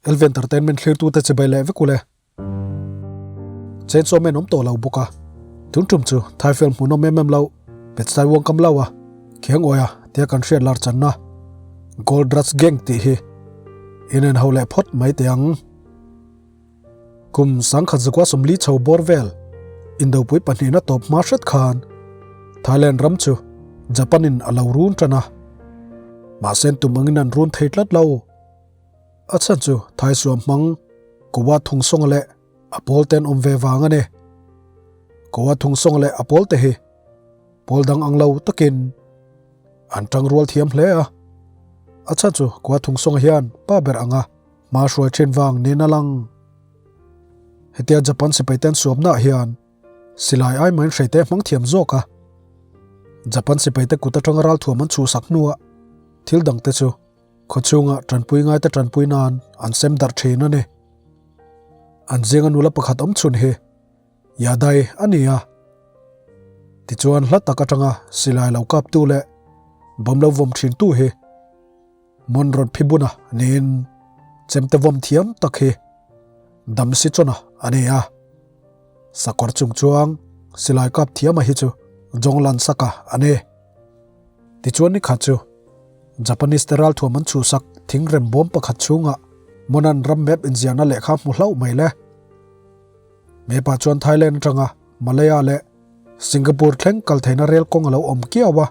LV Entertainment thlirtute chibai leh vek ule. Chainsaw Man awm tawh lo bawk a, tun tum chu Thai film hmuhnawm em em lo, Petsai Wong kam lo a, Khiang Awia tia kan hriat lar channa Gold Rush Gang tih hi inen ho leh phawt mai teh ang. Kum 1940 chho bawr vel Indopui pahnihna tawp hma hret khan Thailand ram chu Japan in a lo run tan a, mahse tum angin an run thei tlat lo. A chhan chu Thai suam hmang Kowa Thungsawnga leh a pawl ten awm ve vang a ni. Kowa Thungsawnga leh a pawl te hi pawl dang ang lo takin an tangrual thiam hle a. A chhan chu Kowa Thungsawnga hian pa ber anga hma hruai thin vang niin a lang. Hetia Japan sipai ten suamnaah hian silai ai main hreite hmang thiam zawk a. Japan sipaite kut atanga ralthuam an chhuhsak hnuah thil dangte chu Khawchhunga tanpui ngaite tanpui nan an sem darh thin a ni. An zinga nula pakhat awm chhun hi Yadai a ni a. Tichuan hla tak atanga silai lo kaptu leh bawm lo vawm thintu hi Mon rawn phi buna niin chemte vawm thiam tak hi dam si chawna a ni a. Sakawr chung chuang silai kap thiama hi chu Jonglan Saka a ni. Tichuan ni khat chu Japanese te ralthuam an chhuhsak thingrem bawm pakhat chhungah Monan ram map inziahna lehkha hmu hlauh mai le. Map ah chuan Thailand atanga Malaya leh Singapore thleng kal theihna rel kawng a lo awm kiau a.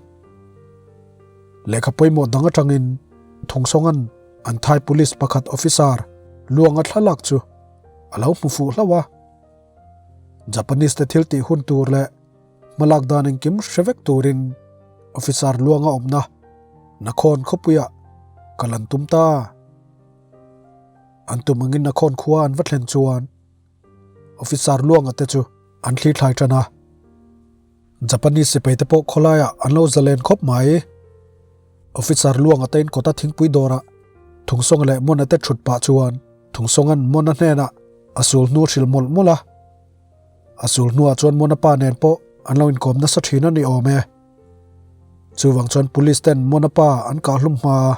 Lehkha pawimawh dang atangin Thungsongan an Thai police pakhat officer luanga thlalak chu a lo hmu fuh hlauh a. Japanese te thil tih hun tur leh Hmalak dan engkim hre vek turin officer luanga awmna Nakhon khawpuiah kal an tum ta. An tum angin Nakhon khua an va thlen chuan officer luanga te chu an thli thlai tan a. Japanese sipai te pawh khawlaiah an lo zalen khawp mai. Officer luanga te in kawta thingpui dawrah Thungsawng leh Mona te thut pah chuan Thungsawng an Mona hnenah a sul hnu hrilh mawlh mawlh a. A sul hnuah chuan Mona pa nen pawh an lo inkawm nasa thin a ni awm e. Chuvang chuan police ten Mona pa an kah hlum hma a,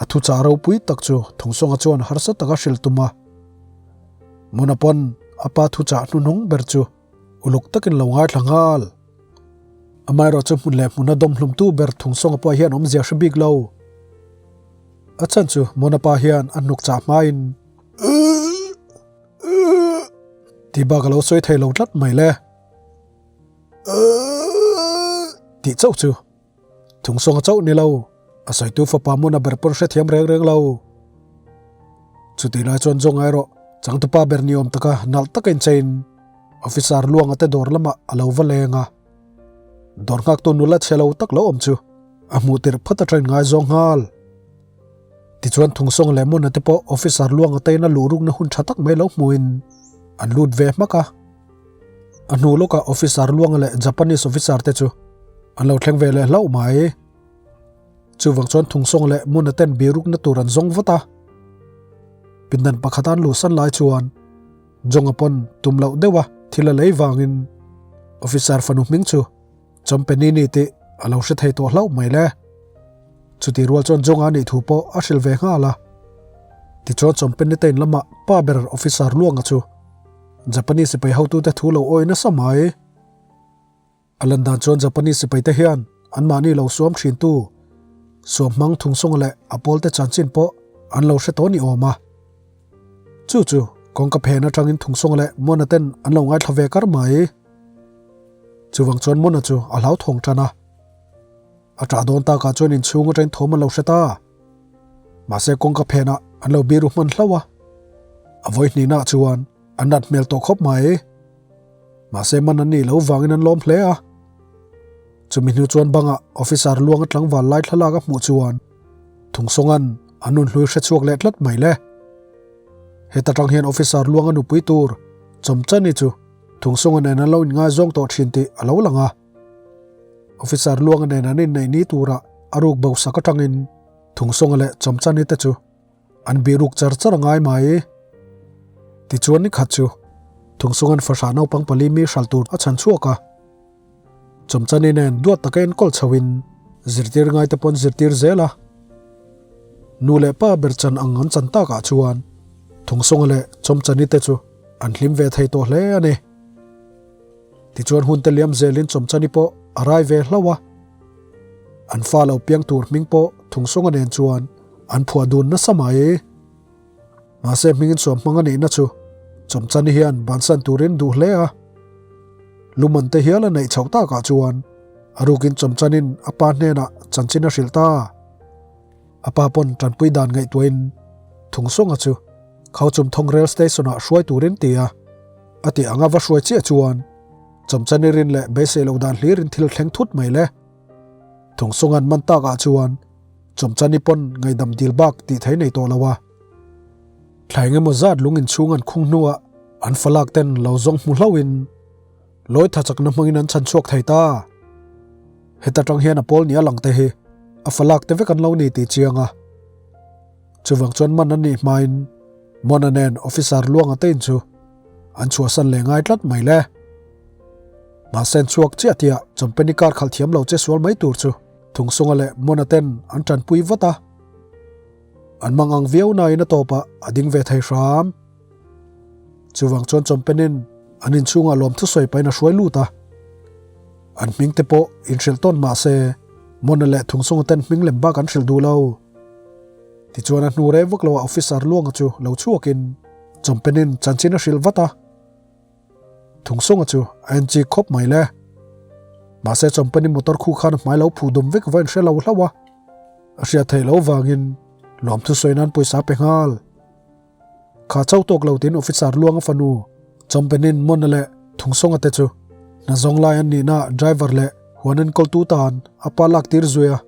a thuchah ropui tak chu Thungsawnga chuan harsa taka hrilh tum a. Mona pawn a pa thuchah hnuhnung ber chu uluk takin lo ngaithla nghal. Amaherawh chu hmun leh hmuna dawm hlumtu ber Thungsawnga pawh hian awmzia hre bik lo. A chhan chu Mona pa hian a hnukchah hmain Tih bak a lo sawi thei lo tlat mai le. Tih chauh chu thungsawng a chauh ni lo, a sawitu fapa hmun a ber pawn hrethiam reng reng lo. Chutih lai chuan zawnga erawh changtupa ber ni awm taka nalh taka inchein officer luanga te dawr lamah a lo va leng a. Dawr nghaktu nula chhe lo tak lo awm chu a hmuh tirh phawt atangin ngaizawng nghal. Tichuan Thungsawng leh Mona te pawh officer luang atein a luh rukna hun tha tak mai lo hmuhin an lut ve hmak a. A hnu lawkah officer luanga leh Japanese officer te chu an lo thleng ve leh hlauh mai. Chuvang chuan Thungsawng leh Mona ten birukna tur an zawng vat a. Pindan pakhata an luhsan lai chuan Jonga pawn tum loh deuha thil a lei vangin officer fanu hming chu Chawmpenini tih a lo hre thei tawh hlauh mai le. Chutih rual chuan Jonga nih thu pawh a hrilh ve nghal a. Tichuan Chawmpenni te in lamah pa ber officer Luanga chu Japanese sipai hotute thu lo awi nasa mai. A lan dan chuan Japanese sipai te hian anmahni lo suam thintu suam hmang thungsawnga leh a pawlte chanchin pawh an lo hre tawh ni awm a. Chu chu kawngka phen atangin thungsawng leh Mona ten an lo ngaithla ve kar mai. Chuvang chuan Mona chu a hlauthawng tan a. A tah dawn takah chuan inchhung atangin thawm an lo hre ta. Mahse kawngka phenah an lo biru hman hlauh a. A vawi hnihnaah chuan an nat hmel tawh khawp mai. Mahse man an nih loh vangin an lawm hle a. Chumi hnu chuan bangah officer luanga tlangval lai thlalak a hmuh chuan Thungsawnga'n a nun hlui hre chhuak leh tlat mai le. Heta tang hian officer luanga nupui tur Chawmchani chu Thungsawnga nen an lo inngaizawng tawh thin tih a lo lang a. Officer luanga nen an inneih ni tura a ruk bo sak atangin Thungsawnga leh Chawmchani te chu An bihruk char char a ngai mai. Tichuan ni khat chu Thungsungan fahrah naupang pali mi hral tur a chhan chhuak a. Chawmchani nen duat taka enkawl chhoin zirtir ngai te pawn zirtir zel a. Nu leh pa ber chan ang an chan takah chuan. Thungsawnga leh Chawmchani te chu an hlim ve thei tawh hle a ni. Tichuan hun te liam zelin Chawmchani pawh a rai ve hlauh a. An fa lo piang tur hming pawh Thungsawnga nen chuan an phuah dun nasa mai. Mahse hmingin suam hmang a nihna chu Chawmchani hian bansan turin duh hle a. Luman te hial a neih chhoh takah chuan a rukin Chawmchanin a pa hnenah chanchin a hrilh ta. A pa pawn tanpui dan ngaihtuahin Thungsawnga chu Khauchhum Thawng Rail Station-ah hruai turin ti a, a tih anga va hruai chiah chuan Chawmchani rin leh beisei loh dan hlirin thil thleng thut mai le. Thungsawnga'n man takah chuan Chawmchani pawn ngaihdam dil bak tih thei nei tawh lo a. Thla eng emaw zat lung inchhung an khung hnuah an falak ten lo zawng hmu hlauhin Lawi tha chakna hmangin an chhan chhuak thei ta. Heta tang hian a pawl nia lang te hi a falak te vek an lo ni tih chiang a. Chuvang chuan man an nih hmain Mona nen officer Luanga te in chu an chhuahsan leh ngai tlat mai le. Mahse an chhuak chiah tiah company car khalh thiam lo che sual mai tur chu Thungsunga leh Mona ten an tanpui vat a. An mang ang viau nain a tawpah a ding ve thei hram. Chuvang chuan Chawmpenin an inchhungah lawm thusawi pahin a hruai lut a. An hming te pawh inhrilh tawn mah se Mona leh Thungsunga ten hming lem bak an hrilh duh lo. Tichuan a hnu rei vak loah Officer Luanga chu lo chhuakin Chawmpenin chanchin a hrilh vat a. Thungsunga chu a enchik khawp mai le. Mahse Chawmpenin motor khu khan a hmai lo phuh dum vek va inhre lo hlauh a. A hriat theih loh vangin lawm thusawi nan pawisa pe nghal. Kha chau tawk lo tiin officer Luanga fanu Chawmpenin Mona leh Thungsawnga te chu hna zawng lai an nihna driver leh huan enkawltu tan a pa lak tir zui a.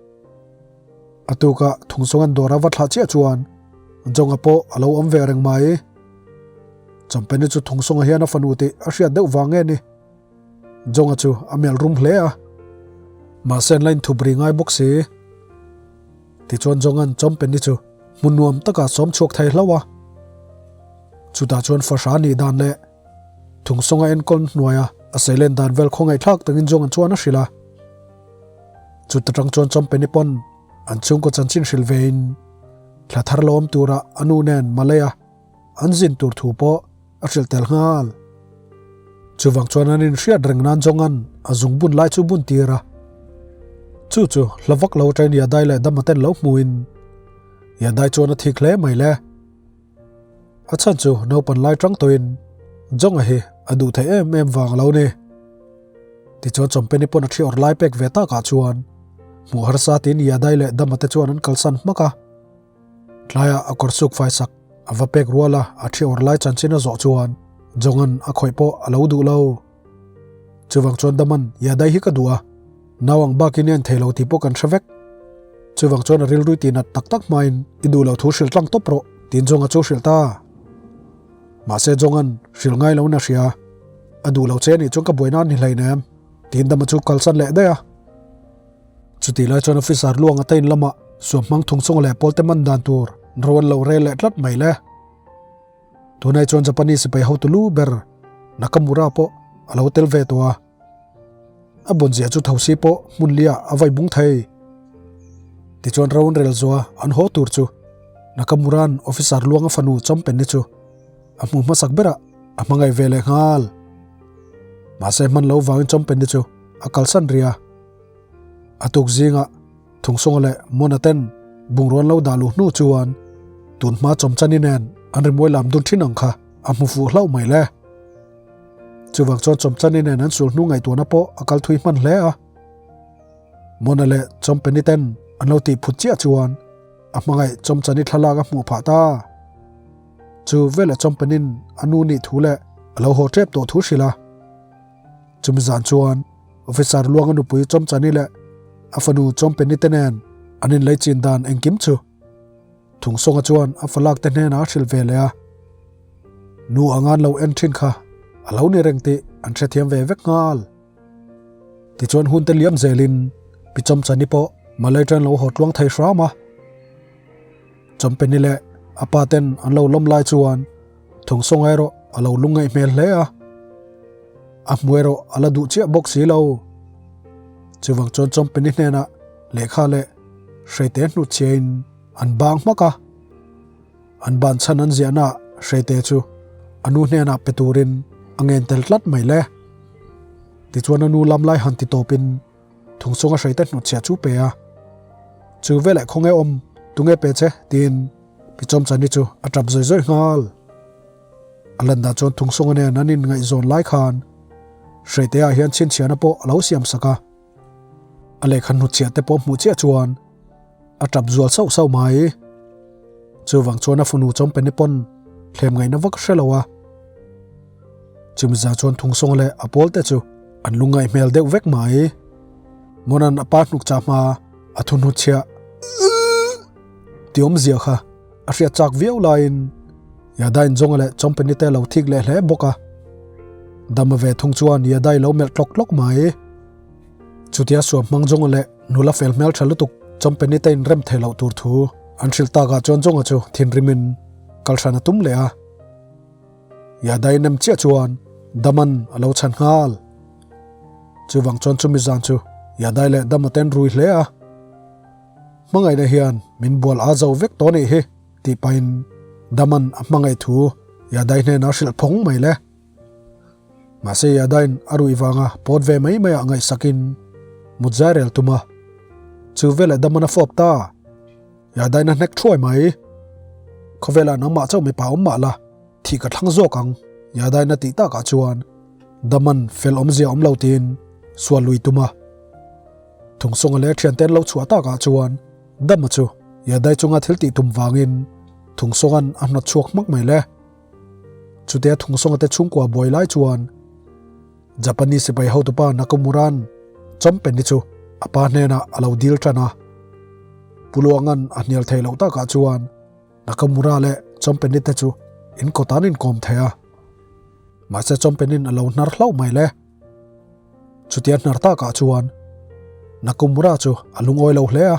A tukah Thungsawnga'n dawr a va thlah chiah chuan Zawnga pawh a lo awm ve reng mai. Chawmpeni chu Thungsawnga hian a fanu tih a hriat deuh vang nge ni? Zawnga chu a melh rum hle a. Mahse an la inthup ri ngai bawk si. Tichuan Zawnga'n Chawmpeni chu hmun nuam takah sawm chhuak thei hlauh a. Chutah chuan fahra nih dan leh Thungsawnga enkawl hnuaia a seilen dan vel khawngaihthlak takin Zawnga'n chuan a hrilh a. Chuta tang chuan Chawmpeni pawn an chhungkaw chanchin hrilh vein thla thar lo awm tura a nu nen Malaya an zin tur thu pawh a hrilh tel nghal. Chuvang chuan an inhriat reng nan zawngan a zung bun lai chu bun tir a. Chu chu hla vak lo aṭain Yadai leh Dama ten lo hmuin Yadai chuan a thik hle mai le. A chhan chu naupan lai ṭang tawhin Zawnga hi a duh theih em em vang lo ni. Tichuan Chawmpeni pawn a thi awrh lai pek ve takah chuan hmuh harsa tiin Yadai leh Dama te chuan an kalsan hmak a. Tlaiah a kawr suk fai sak a va pek rual a, a thi awrh lai chanchin a zawh chuan Jongan a khawih pawh a lo duh lo. Chuvang chuan Daman, Yadai hi ka duh a, nau ang bakin i en thei lo tih pawh kan hre vek. Chuvang chuan a rilrui tih nat tak tak hmain i duh lo thu hrilh tlang tawp rawh tiin Jonga chu hrilh ta. Mahse Jongan hrilh ngai loin a hria, a duh lo che anih chuan ka buai nan ni hleinem tiin Dama chu kalsan leh daih a. Chutih lai chuan officer Luanga te in lamah suam hmang thung chunga leh pawlte man dan tur ro an lo rel leh tlat mai le. Tunai chuan Japanese sipai hotu lu ber Nakamura pawh a lo tel ve tawh a. A bun ziah chu thosi pawh hmun liah a vai bung thei. Tichuan ro an rel zuah an haw tur chu Nakamura'n officer Luanga fanu Chawmpenni chu a hmu hmasak berah a hmangaih ve leh nghal. Mahse hman lo vangin Chawmpenni chu a kalsan rih a. A tuk zingah Thungsawnga leh Mona ten bungraw an lo dah luh hnu chuan tun hma Chawmchani nen an rimawi lam dun thin ang kha a hmu fuh hlauh mai le. Chuvang chuan Chawmchani nen an sul hnu ngaihtuahna pawh a kal thui hman hle a. Mona leh Chawmpeni ten an lo tih phut chiah chuan a hmangaih Chawmchani thlalak a hmuh phah ta. Chu veleh Chawmpenin a nu nih thu leh a lo haw tep tawh thu hrilh a. Chumi zan chuan Officer Luanga nupui Chawmchani leh a fanu Chawmpeni te nen an inlei chin dan engkim chu Thungsawnga chuan a falak te hnenah a hrilh ve leh a. Nu anga an lo en thin kha a lo ni reng tih an hrethiam ve vek nghal. Tichuan hun te liam zelin Pi Chawmchani pawh Malay ṭan lo haw tluang thei hram a. Chawmpeni leh a pa ten an lo lawm lai chuan Thungsawnga erawh a lo lungngaih hmel hle a. A hmu erawh a la duh chiah bawk si lo. Chuvang chuan Chawmpeni hnenah lehkha leh hreite hnutchhiain an bang hmak a. An ban chhan an ziahnaah Hreite chu a nu hnenah pe turin a ngen tel tlat mai le. Tichuan a nu lam lai han ti tawpin Thungsawnga Hreite hnutchhiah chu pe a. Chu veleh khawnge awm tunge pe che tiin Pi Chawmchani chu a tap zawi zawi nghal. A landah chuan Thungsawnga nen an inngaihzawn lai khan Hreite-ah hian chhinchhiahna pawh a lo siam sak a. A lehkha hnutchhiah te pawh hmuh chiah chuan a tap zual sauh sauh mai. Chuvang chuan a fanu Chawmpeni pawn thlem ngaihna vak hre lo a. Chumza chuan Thungsawng leh a pawl te chu an lungngaih hmel deuh vek mai. Monan a pa hnuk chah hma a thu hnutchhiah ti awmzia kha a hriat chak viau laiin Yadain Zawnga leh Chawmpeni te lo thik leh hle bawk a. Dama ve thung chuan Yadai lo melh tlawk tlawk mai. Chutia suam hmang Zawnga leh nula fel hmel tha lutuk Chawmpeni te inrem thei loh tur thu an hrilh takah chuan Zawnga chu thinrimin kal hran a tum leh a. Yadai nem chiah chuan Daman a lo chhan nghal. Chuvang chuan chumi zan chu Yadai leh Dama ten rui hle a. Hmangaihna hian min bual a zo vek tawh nih hi tih pahin Daman a hmangaih thu Yadai hnenah a hrilh phawng mai le. Mahse Yadain a ruih vanga pawt ve mai maiah ngaihsakin mut zai rel tum a. Chu veleh Daman a fawp ta. Yadain a hnek thuai mai. Khawvelah nangmah chauh mipa awm mah la, thih ka thlang zawk ang Yadain a tih takah chuan Daman fel awmzia awm lo tiin sual lui tum a. Thungsawnga leh thiante an lo chhuah takah chuan Dama chu Yadai chunga thil tih tum vangin Thungsawnga'n a hnawt chhuak hmak mai le. Chutia Thungsawnga te chhungkua buai lai chuan Japanese sipai hotupa Nakamura'n Chawmpeni chu a pa hnenah a lo dil tan a. Puluanga'n a hnial thei loh takah chuan Nakamura leh Chawmpeni te chu inkawt an inkawm thei a. Mahse Chawmpeni'n a lo hnar hlauh mai le. Chutia hnar takah chuan Nakamura chu a lungawi lo hle a.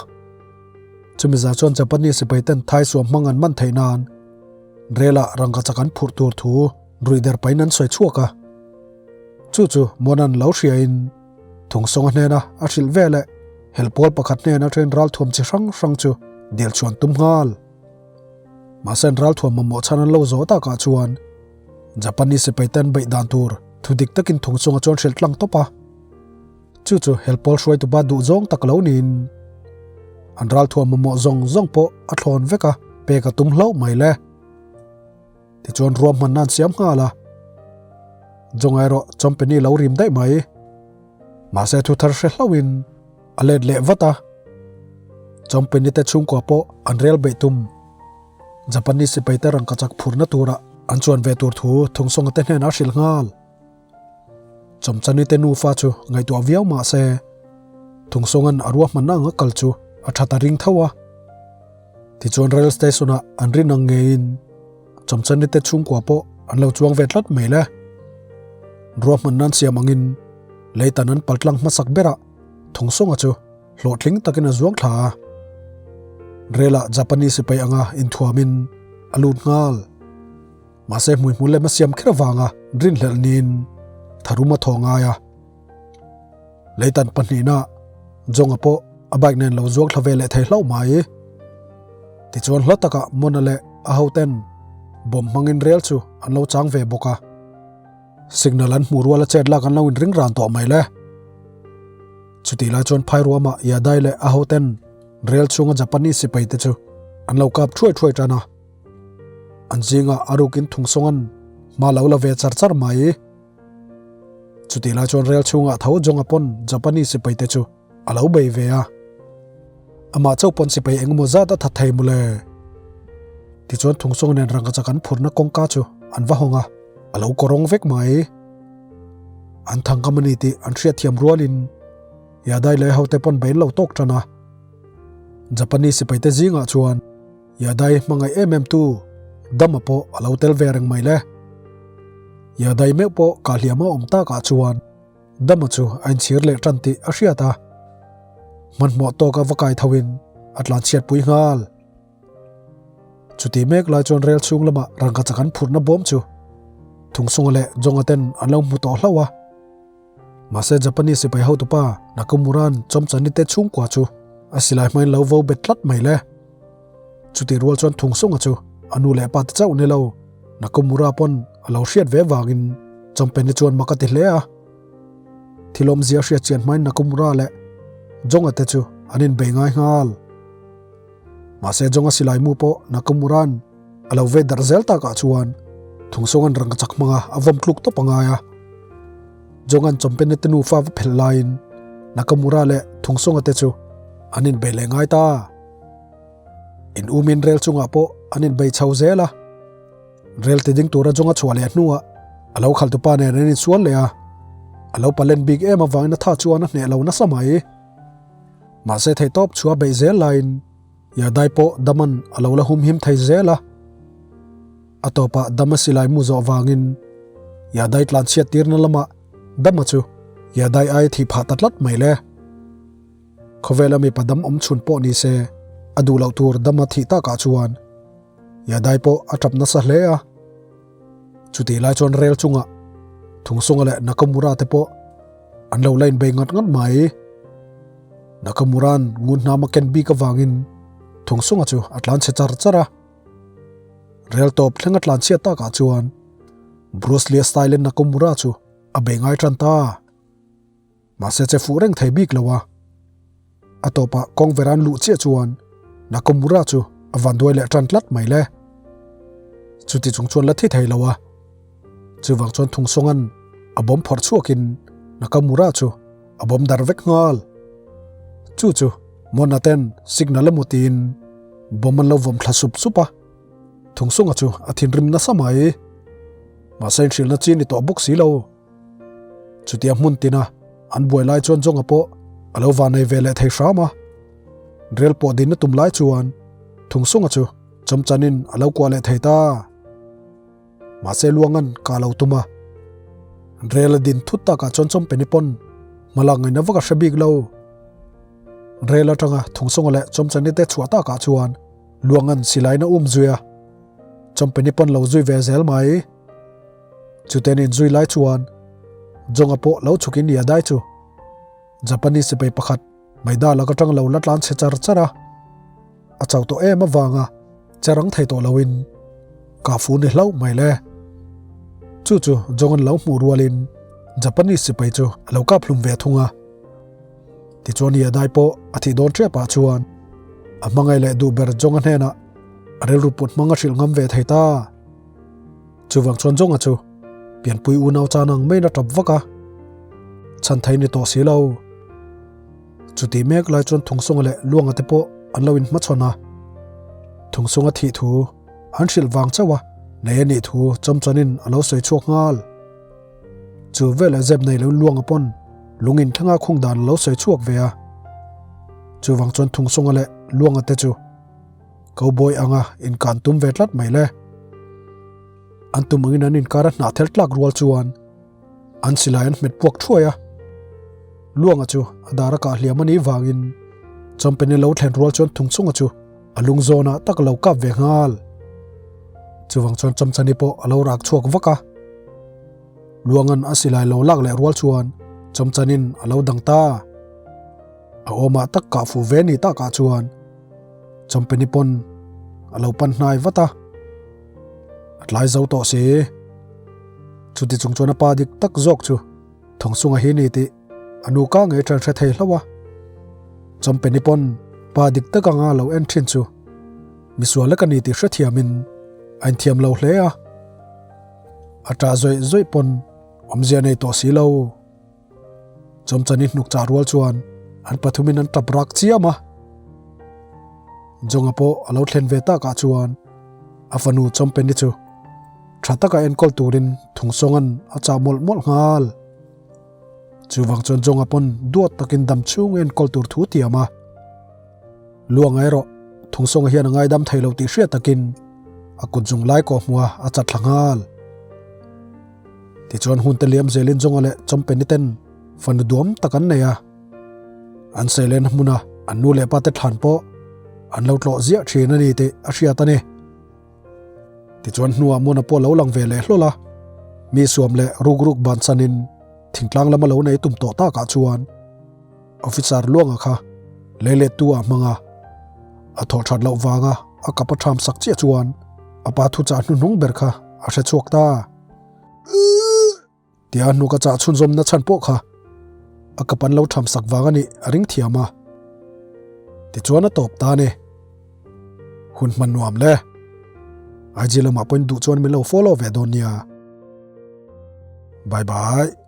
Chumi zah chuan Japanese sipai ten Thai suam hmang an man theih nan rel-ah rangkachak an phurh tur thu ruih der pahin an sawi chhuak a. Chu chu Monan lo hriain Thungsawnga hnena a hrilh ve leh helpawl pakhat hnena train ralthuam chi hrang hrang chu dil chhuan tum nghal. Mahse an ralthuam mamawh chhan an lo zawh takah chuan Japanese sipai ten beih dan tur thu dik takin Thungsawnga chuan hrilh tlang tawp a. Chu chu helpawl hruaitupa duh zawng tak lo niin an ralthuam mamawh zawng zawng pawh a thlawn vek a, pek a tum hlauh mai le. Tichuan ruahmanna an siam nghal a, Zawnga erawh company lo rim daih mai. Mahse thu thar hre hlauhin a let leh vat a. Company te chhungkua pawh an rel beih tum. Japanese sipai te rangkachak phurna tura an chuan ve tur thu Thungsawnga te hnenah a hrilh nghal. Chawmchani te nufa chu ngaihtuah viau mah se Thungsawnga'n a ruahmanna anga kal chu a tha ta ring tho a. Tichuan rail station ah an rin ang ngeiin Chawmchani te chhungkua pawh an lo chuang ve tlat mai le. Ruahmanna an siam angin leitan an paltlang hmasak berah Thungsawnga chu hlawhtling takin a zuang thla a. Rail ah Japanese sipai anga inthuamin a lut nghal. Mahse hmuihmul lem a siam kher avanga rinhlelh niin tharum a thaw ngai a. Leitan pahnihna Jonga pawh a bike nen lo zuang thla ve leh thei hlauh mai. Tichuan hla takah Mona leh a hoten bomb hmangin rel chu an lo chang ve bawk a. Signal an hmuh ruala chet lak an lo inring ran tawh mai le. Chutih lai chuan Phairuama Yadai leh a hoten rel chhunga Japanese sipai te chu an lo kap thuai thuai tan a. An zinga a rukin Thungsawnga'n hma lo la ve char char mai. Chutih lai chuan rel chhungah tho Jonga pawn Japanese sipai te chu a lo bei ve a. Amah chauh pawn sipai engemaw zat a that thei mawle. Tichuan Thungsawnga nen rangkachak an phurna kawngka chu an va hawng a, a lo kawrawng vek mai. An thangkam a ni tih an hriatthiam rualin Yadai leh hote pawn bei an lo tawk tan a. Japanese sipai te zingah chuan Yadai hmangaih em em tu Dama pawh a lo tel ve reng mai le. Yadai meuh pawh kahhliam a awm takah chuan Dama chu a inchhir leh tan tih a hriat a. Hmanhmawh tawka va kai thoin a tlanchhiat pui nghal. Chuti mek lai chuan rel chhung lamah rangkachak an phurhna bawm chu Thungsunga leh Jonga ten an lo hmu tawh hlauh a. Mahse Japanese sipai hotupa Nakamura'n Chawmchani te chhungkua chu a silai hmain lo vo bet tlat mai le. Chutih rual chuan Thungsunga chu a nu leh pa te chauh ni lo. Nakamura pawn a lo hriat ve vangin Champeni chuan mak a ti hle a. Thil awmzia hriat chian hmain Nakamura leh Jonga te chu an inbei ngai nghal. Mahse Jonga silai mu pawh Nakamura'n a lo ve darh zel takah chuan Thungsawnga'n rangka chak hmanga a vawm tluk tawp a ngai a. Jonga'n Champeni te nufa va phelh laiin Nakamura leh Thungsawnga te chu an inbei leh ngai ta. In umin rel chungah pawh an inbei chho zel a. Rel ti ding tura zawnga chhuah leh hnuah a lo khaltu pa nen an insual leh a. A lo palen bik em avangin a tha chuan a hneh lo nasa mai. Mahse theihtawp chhuah beih zel laiin Yadai pawh Daman a lo la humhim thei zel a. A tawpah Dama silai mu zawh vangin Yadai tlanchhiat tirna lamah Dama chu Yadai ai thih phah ta tlat mai le. Khawvela mipa dam awm chhun pawh ni se, a duh loh tur dama thih takah chuan Yadai pawh a tap nasa hle a. Chutih lai chuan rel chungah Thungsunga leh Nakamura te pawh an lo la inbei ngat ngat mai. Nakamura'n ngun hnam a ken bik avangin Thungsunga chu a tlan chhe char char a. Rel tawp thleng a tlan chhiat takah chuan Bruce Lee-a style-in Nakamura chu a bei ngai tan ta. Mahse che fuh reng thei bik lo a. A tawpah kawng veran luh chiah chuan Nakamura chu a van duai leh tan tlat mai le. Chuti chung chuan la thi thei lo a. Chuvang chuan Thungsawngan a bawm phawrh chhuakin Nakamura chu a bawm dar vek nghal. Chu chu Mona ten signal emaw tiin bawm an lo vawm thla sup sup a. Thungsawnga chu a thinrim nasa mai. Mahse inhrilhna chi ni tawh bawk si lo. Chutia hmun tina an buai lai chuan Jonga pawh a lo vanei ve leh thei hram a. Rel pawh dinna tum lai chuan Thungsunga chu chawmchanin a lo kuah leh thei ta. Mahse Luangan ka lo tum a. Rel a din thut takah chuan Chawmpeni pawn hmalak ngaihna vak a hre bik lo. Rel atanga Thungsunga leh Chawmchani te chhuah takah chuan Luangan silaina um zui a. Chawmpeni pawn lo zui ve zel mai. Chuten inzui lai chuan Jonga pawh lo chhukin Yadai chu Japanese sipai pakhat Maida lak atang lo la tlan chhe char char a. A chau tawh em avanga che rang thei tawh loin ka fu ni hlauh mai le. Chu chu Jongan lo hmuh rualin Japanese sipai chu a lo kap hlum ve thung a. Tichuan Yadai pawh a thih dawn tepah chuan a hmangaih leh duh ber Jonga hnenah a rilru put hmang a hrilh ngam ve thei ta. Chuvang chuan Jonga chu pianpui unau chan ang maiin a tap vak a, chhan thei ni tawh si lo. Chutih mek lai chuan Thungsunga leh Luanga te pawh an lo inhmachhawn a, Thungsunga thih thu an hrilh vang chauh a, nei a nih thu chawmchanin a lo sawi chhuak nghal. Chu veleh zep nei lo Luanga pawn lung inthlenga khung dan a lo sawi chhuak ve a. Chuvang chuan Thungsunga leh Luanga te chu Cowboy anga inkan tum ve tlat mai le. An tum angin an inkar a hnah thel tlak rual chuan an silai an hmet puak thuai a. Luanga chu a dar a kah hliam a nih vangin Champene lo thlen rual chuan Thungchunga chu a lung zawnah tak a lo kap ve nghal. Chuvang chuan Chamchani pawh a lo rak chhuak vak a. Luangan a silai lo lak leh rual chuan Chamchanin a lo dang ta. A awmah tak kah fuh ve ni takah chuan Champeni pawn a lo pan hnai vat a, a tlai zo tawh si. Chuti chung chuan a pa dik tak zawk chu Thawngsunga hi ni tih a nu ka ngei ṭan hre thei hlauh a. Champeni pawn pa dik tak anga lo en ṭhin chu misual lek a ni tih hrethiamin a inthiam lo hle a. A ṭah zawih zawih pawn awmzia nei tawh si lo. Chawmchani hnuk chah rual chuan an pathumin an tap rak chiam a. Jonga pawh a lo thlen ve takah chuan a fanu Chawmpeni chu tha taka enkawl turin Thungsawnga'n a chah mawlh mawlh nghal. Chuvang chuan Jonga pawn duat takin dam chhung enkawl tur thu tiam a. Luanga erawh Thungsawnga hian a ngaidam thei lo tih hriat takin a kut zung lai kawh hmuh a a chat thla nghal. Tichuan hun te liam zelin Jonga leh Chawmpeni ten fanu duam tak an nei a. An seilen hmuna an nu leh pa te thlan pawh an lo tlawh ziah thin a ni tih a hriat a ni. Tichuan hnuah Mona pawh lo lang ve leh hlawl a, mi suam leh ruk ruk bansanin thingtlang lama lo nei tum tawh takah chuan Officer Luanga kha lei let tu ah hmang a, a thawh that loh vanga a kap a tham sak chiah chuan a pa thuchah hnuhnung ber kha. a hre chhuak ta. Tia hnuk a chah chhunzawmna chhan pawh kha a kap an lo tham sak vang a nih a ring thiam a. Tichuan a tawp ta a ni. Hun hman nuam le. IG lamah pawhin duh chuan min lo follow ve dawn nia. Bye bye.